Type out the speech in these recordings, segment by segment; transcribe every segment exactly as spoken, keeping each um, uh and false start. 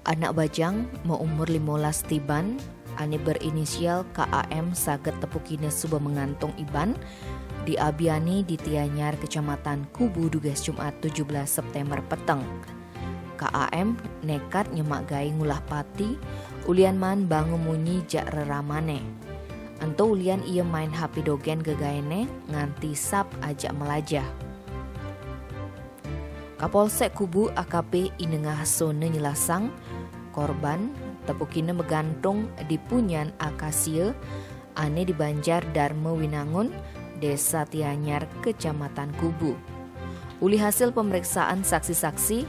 Anak bajang maumur limolas tiban, ane berinisial K A M saget tepukina suba mangantung iban, diabiani di Tianyar, Kecamatan Kubu, dugas Jumat tujuh belas September peteng. K A M nekat nyemak gae ngulah pati, ulian maan bangun munyi jak reramane. Ento ulian ia main H P dogen gegaene nganti sap ajak melajah. Kapolsek Kubu A K P Inengah Sona nyelasang, korban tepukina magantung di punyan akasia ane di Banjar Dharma Winangun, Desa Tianyar, Kecamatan Kubu. Uli hasil pemeriksaan saksi-saksi,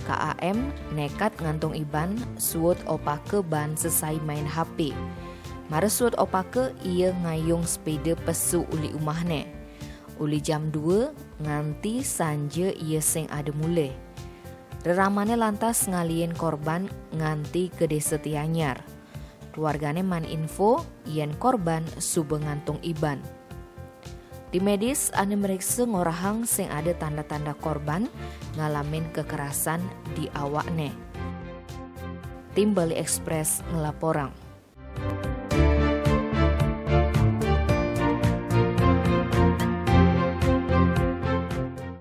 K A M nekat ngantung iban suud opaka baan sesai main H P. Mara suud opaka ia ngayung sepeda pesu uli umahne. Uli jam dua nganti sanja ia sing ada mule. Reramane lantas ngalihin korban nganti ka Desa Tianyar. Keluargane maan info yen korban suba ngantung iban. Tim medis ane mriksa ngorahang sing ada tanda-tanda korban ngalamin kekerasan di awakne. Tim Bali Express ngelaporang.